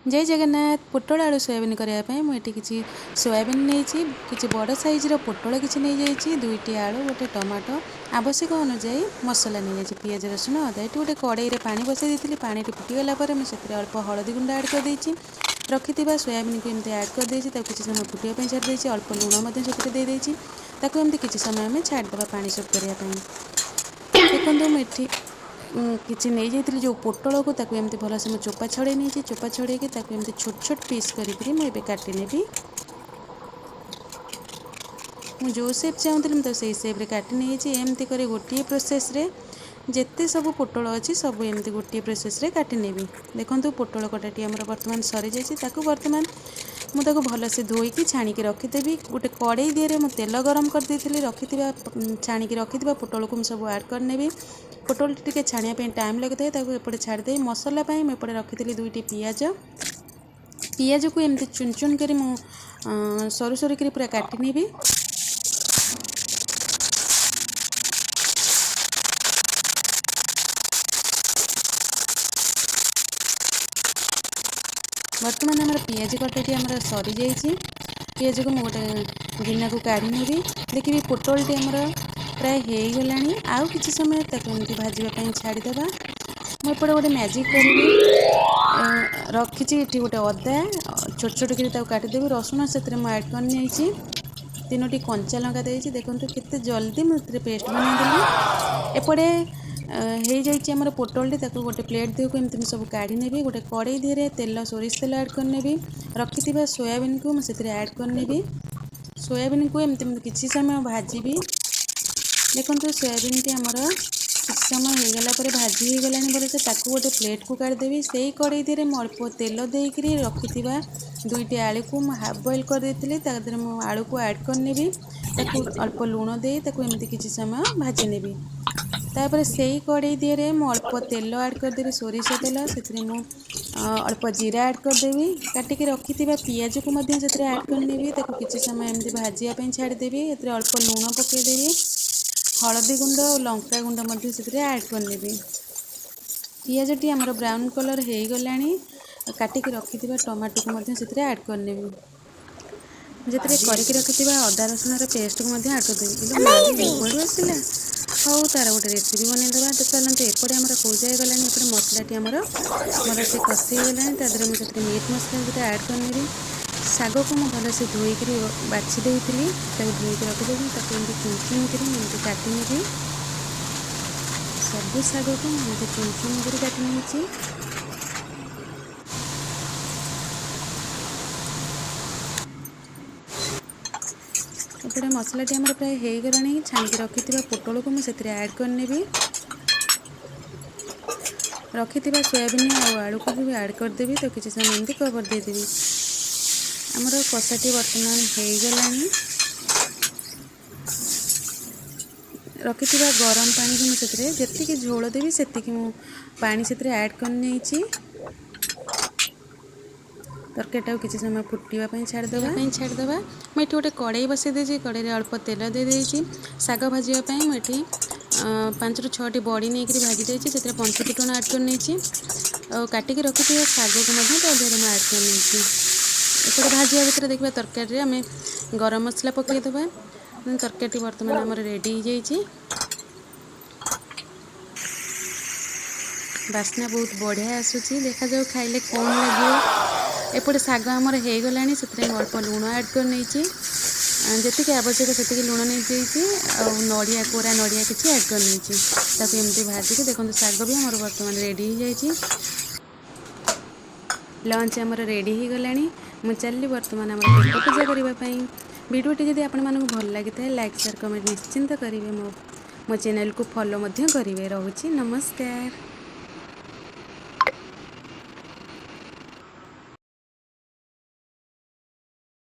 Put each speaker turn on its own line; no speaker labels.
ଜୟ ଜଗନ୍ନାଥ। ପୋଟଳ ଆଳୁ ସୋୟାବିନ୍ କରିବା ପାଇଁ ମୁଁ ଏଠି କିଛି ସୋୟାବିନ୍ ନେଇଛି, କିଛି ବଡ଼ ସାଇଜ୍ର ପୋଟଳ କିଛି ନେଇଯାଇଛି, ଦୁଇଟି ଆଳୁ, ଗୋଟେ ଟମାଟୋ, ଆବଶ୍ୟକ ଅନୁଯାୟୀ ମସଲା ନେଇଯାଇଛି, ପିଆଜ, ରସୁଣ, ଅଦା। ଏଠି ଗୋଟେ କଡ଼େଇରେ ପାଣି ବସାଇ ଦେଇଥିଲି। ପାଣିଟି ଫୁଟିଗଲା ପରେ ମୁଁ ସେଥିରେ ଅଳ୍ପ ହଳଦୀ ଗୁଣ୍ଡ ଆଡ଼୍ କରିଦେଇଛି। ରଖିଥିବା ସୋୟାବିନ୍କୁ ଏମିତି ଆଡ଼୍ କରିଦେଇଛି। ତାକୁ କିଛି ସମୟ ଫୁଟିବା ପାଇଁ ଛାଡ଼ି ଦେଇଛି। ଅଳ୍ପ ଲୁଣ ମଧ୍ୟ ସେଥିରେ ଦେଇଦେଇଛି। ତାକୁ ଏମିତି କିଛି ସମୟ ଆମେ ଛାଡ଼ିଦେବା ପାଣି ସୁପ୍ କରିବା ପାଇଁ। ଦେଖନ୍ତୁ, ମୁଁ ଏଠି କିଛି ନେଇଯାଇଥିଲି ଯେଉଁ ପୋଟଳକୁ, ତାକୁ ଏମିତି ଭଲସେ ମୁଁ ଚୋପା ଛଡ଼େଇ ନେଇଛି। ଚୋପା ଛଡ଼େଇକି ତାକୁ ଏମିତି ଛୋଟ ଛୋଟ ପିସ୍ କରିକିରି ମୁଁ ଏବେ କାଟି ନେବି। ମୁଁ ଯେଉଁ ସେପ୍ ଚାହୁଁଥିଲି, ମୁଁ ତ ସେଇ ସେପ୍ରେ କାଟି ନେଇଛି। ଏମିତି କରି ଗୋଟିଏ ପ୍ରୋସେସ୍ରେ ଯେତେ ସବୁ ପୋଟଳ ଅଛି, ସବୁ ଏମିତି ଗୋଟିଏ ପ୍ରୋସେସ୍ରେ କାଟି ନେବି। ଦେଖନ୍ତୁ, ପୋଟଳ କଟାଟି ଆମର ବର୍ତ୍ତମାନ ସରିଯାଇଛି। ତାକୁ ବର୍ତ୍ତମାନ ମୁଁ ତାକୁ ଭଲସେ ଧୋଇକି ଛାଣିକି ରଖିଦେବି। ଗୋଟେ କଡ଼େଇ ଦିହରେ ମୁଁ ତେଲ ଗରମ କରିଦେଇଥିଲି। ରଖିଥିବା, ଛାଣିକି ରଖିଥିବା ପୋଟଳକୁ ମୁଁ ସବୁ ଆଡ଼୍ କରିନେବି। ପୋଟଳଟି ଟିକେ ଛାଣିବା ପାଇଁ ଟାଇମ୍ ଲାଗିଥାଏ। ତାକୁ ଏପଟେ ଛାଡ଼ିଦେଇ ମସଲା ପାଇଁ ମୁଁ ଏପଟେ ରଖିଥିଲି ଦୁଇଟି ପିଆଜ। ପିଆଜକୁ ଏମିତି ଚୁନ ଚୁନ କରି ମୁଁ ସରୁ ସରୁ କରି ପୁରା କାଟି ନେବି। ବର୍ତ୍ତମାନ ଆମର ପିଆଜ କଟାଟି ଆମର ସରିଯାଇଛି। ପିଆଜକୁ ମୁଁ ଗୋଟେ ଗିନାକୁ କାଢ଼ି ନେବି। ଦେଖିବି, ପୋଟଳଟି ଆମର ପ୍ରାୟ ହେଇଗଲାଣି। ଆଉ କିଛି ସମୟ ତାକୁ ଏମିତି ଭାଜିବା ପାଇଁ ଛାଡ଼ିଦେବା। ମୁଁ ଏପଟେ ଗୋଟେ ମ୍ୟାଜିକ୍ କରିବି। ରଖିଛି ଏଠି ଗୋଟେ ଅଦା, ଛୋଟ ଛୋଟ କରି ତାକୁ କାଟିଦେବି। ରସୁଣ ସେଥିରେ ମୁଁ ଆଡ଼୍ କରିନେଇଛି। ତିନୋଟି କଞ୍ଚା ଲଙ୍କା ଦେଇଛି। ଦେଖନ୍ତୁ, କେତେ ଜଲ୍ଦି ମୁଁ ଏଥିରେ ପେଷ୍ଟ ବନେଇଦେଲି। ଏପଟେ ହେଇଯାଇଛି ଆମର ପୋଟଳଟି। ତାକୁ ଗୋଟେ ପ୍ଲେଟ୍ ଦିହକୁ ଏମିତି ମୁଁ ସବୁ କାଢ଼ି ନେବି। ଗୋଟେ କଡ଼େଇ ଦିହରେ ତେଲ, ସୋରିଷ ତେଲ ଆଡ଼୍ କରିନେବି। ରଖିଥିବା ସୋୟାବିନ୍କୁ ମୁଁ ସେଥିରେ ଆଡ଼୍ କରିନେବି। ସୋୟାବିନ୍କୁ ଏମିତି ମୁଁ କିଛି ସମୟ ଭାଜିବି। ଦେଖନ୍ତୁ, ସୋୟାବିନ୍ଟି ଆମର କିଛି ସମୟ ହେଇଗଲା ପରେ ଭାଜି ହେଇଗଲାଣି ଭଲସେ। ତାକୁ ଗୋଟେ ପ୍ଲେଟ୍କୁ କାଢ଼ିଦେବି। ସେଇ କଡ଼େଇ ଦିହରେ ମୁଁ ଅଳ୍ପ ତେଲ ଦେଇକରି ରଖିଥିବା ଦୁଇଟି ଆଳୁକୁ ମୁଁ ହାଫ୍ ବଏଲ୍ କରିଦେଇଥିଲି, ତା ଦେହରେ ମୁଁ ଆଳୁକୁ ଆଡ଼୍ କରିନେବି। ତାକୁ ଅଳ୍ପ ଲୁଣ ଦେଇ ତାକୁ ଏମିତି କିଛି ସମୟ ଭାଜି ନେବି। ତାପରେ ସେଇ କଡ଼େଇ ଦିହରେ ମୁଁ ଅଳ୍ପ ତେଲ ଆଡ଼୍ କରିଦେବି, ସୋରିଷ ତେଲ। ସେଥିରେ ମୁଁ ଅଳ୍ପ ଜିରା ଆଡ଼୍ କରିଦେବି। କାଟିକି ରଖିଥିବା ପିଆଜକୁ ମଧ୍ୟ ସେଥିରେ ଆଡ଼୍ କରିନେବି। ତାକୁ କିଛି ସମୟ ଏମିତି ଭାଜିବା ପାଇଁ ଛାଡ଼ିଦେବି। ଏଥିରେ ଅଳ୍ପ ଲୁଣ ପକାଇଦେବି। ହଳଦୀ ଗୁଣ୍ଡ ଓ ଲଙ୍କା ଗୁଣ୍ଡ ମଧ୍ୟ ସେଥିରେ ଆଡ଼୍ କରିନେବି। ପିଆଜଟି ଆମର ବ୍ରାଉନ୍ କଲର୍ ହେଇଗଲାଣି। କାଟିକି ରଖିଥିବା ଟମାଟୋକୁ ମଧ୍ୟ ସେଥିରେ ଆଡ଼୍ କରିନେବି। ସେଥିରେ କରିକି ରଖିଥିବା ଅଦା ରସୁଣର ପେଷ୍ଟକୁ ମଧ୍ୟ ଆଡ଼୍ କରିଦେବି। ଇଲୋ ମା, କୁଆଡ଼ୁ ଆସିଲା? ହଉ, ତାର ଗୋଟେ ରେସିପି ବନେଇଦେବା ତ ଚାଲନ୍ତୁ। ଏପଟେ ଆମର କେଉଁ ଯାଏ ଗଲାଣି? ଏପଟେ ମସଲାଟି ଆମର ଭଲସେ କଷି ହେଇଗଲାଣି। ତା ଦେହରେ ମୁଁ ସେଥିରେ ମିଟ୍ ମସଲା ସେଥିରେ ଆଡ଼୍ କରିନେବି। ଶାଗକୁ ମୁଁ ଭଲସେ ଧୋଇକିରି ବାଛି ଦେଇଥିଲି। ତାକୁ ଧୋଇକି ରଖିଦେବି। ତାକୁ ଏମିତି ଚୁନ ଚୁନ କରି ମୁଁ ଏମିତି କାଟି ନେବି। ସବୁ ଶାଗକୁ ମୁଁ ଏମିତି ଚୁନ ଚୁନ କରି କାଟି ନେଇଛି। ଏପଟେ ମସଲାଟି ଆମର ପ୍ରାୟ ହେଇଗଲାଣି। ଛାଣିକି ରଖିଥିବା ପୋଟଳକୁ ମୁଁ ସେଥିରେ ଆଡ଼୍ କରିନେବି। ରଖିଥିବା ସୋୟାବିନ୍ ଆଉ ଆଳୁକୁ ବି ଆଡ଼୍ କରିଦେବି। ତ କିଛି ସମୟ ଏମିତି କଭର୍ ଦେଇଦେବି। ଆମର କଷାଟି ବର୍ତ୍ତମାନ ହେଇଗଲାଣି। ରଖିଥିବା ଗରମ ପାଣିକୁ ମୁଁ ସେଥିରେ ଯେତିକି ଝୋଳ ଦେବି, ସେତିକି ମୁଁ ପାଣି ସେଥିରେ ଆଡ଼୍ କରିନେଇଛି। ତରକାରୀଟାକୁ କିଛି ସମୟ ଫୁଟିବା ପାଇଁ ଛାଡ଼ିଦେବା। ମୁଁ ଏଠି ଗୋଟେ କଡ଼େଇ ବସାଇ ଦେଇଛି। କଡ଼େଇରେ ଅଳ୍ପ ତେଲ ଦେଇଦେଇଛି। ଶାଗ ଭାଜିବା ପାଇଁ ମୁଁ ଏଠି ପାଞ୍ଚରୁ ଛଅଟି ବଡ଼ି ନେଇକରି ଭାଜି ଦେଇଛି। ସେଥିରେ ପଞ୍ଚ ଫୁଟଣ ଆଡ଼୍ କରିନେଇଛି ଆଉ କାଟିକି ରଖିଥିବା ଶାଗକୁ ମଧ୍ୟ ତା ଦେହରେ ମୁଁ ଆଡ଼୍ କରିନେଇଛି। ଏପଟେ ଭାଜିବା ଭିତରେ ଦେଖିବା, ତରକାରୀରେ ଆମେ ଗରମ ମସଲା ପକାଇଦେବା। ତରକାରୀଟି ବର୍ତ୍ତମାନ ଆମର ରେଡ଼ି ହେଇଯାଇଛି। ବାସ୍ନା ବହୁତ ବଢ଼ିଆ ଆସୁଛି। ଦେଖାଯାଉ ଖାଇଲେ କ'ଣ ଲାଗିବ। ଏପଟେ ଶାଗ ଆମର ହେଇଗଲାଣି। ସେଥିରେ ମୁଁ ଅଳ୍ପ ଲୁଣ ଆଡ଼୍ କରିନେଇଛି। ଯେତିକି ଆବଶ୍ୟକ ସେତିକି ଲୁଣ ନେଇଯାଇଛି ଆଉ ନଡ଼ିଆ, କୋରା ନଡ଼ିଆ କିଛି ଆଡ଼୍ କରିନେଇଛି। ତାକୁ ଏମିତି ଭାଜିକି ଦେଖନ୍ତୁ, ଶାଗ ବି ଆମର ବର୍ତ୍ତମାନ ରେଡ଼ି ହେଇଯାଇଛି। ଲଞ୍ଚ ଆମର ରେଡ଼ି ହେଇଗଲାଣି। ମୁଁ ଚାଲିଲି ବର୍ତ୍ତମାନ ଆମର ପେଟ ପୂଜା କରିବା ପାଇଁ। ଭିଡ଼ିଓଟି ଯଦି ଆପଣମାନଙ୍କୁ ଭଲ ଲାଗିଥାଏ, ଲାଇକ୍, ସେୟାର, କମେଣ୍ଟ ନିଶ୍ଚିନ୍ତ କରିବେ। ମୋ ଚ୍ୟାନେଲକୁ ଫଲୋ ମଧ୍ୟ କରିବେ। ରହୁଛି, ନମସ୍କାର।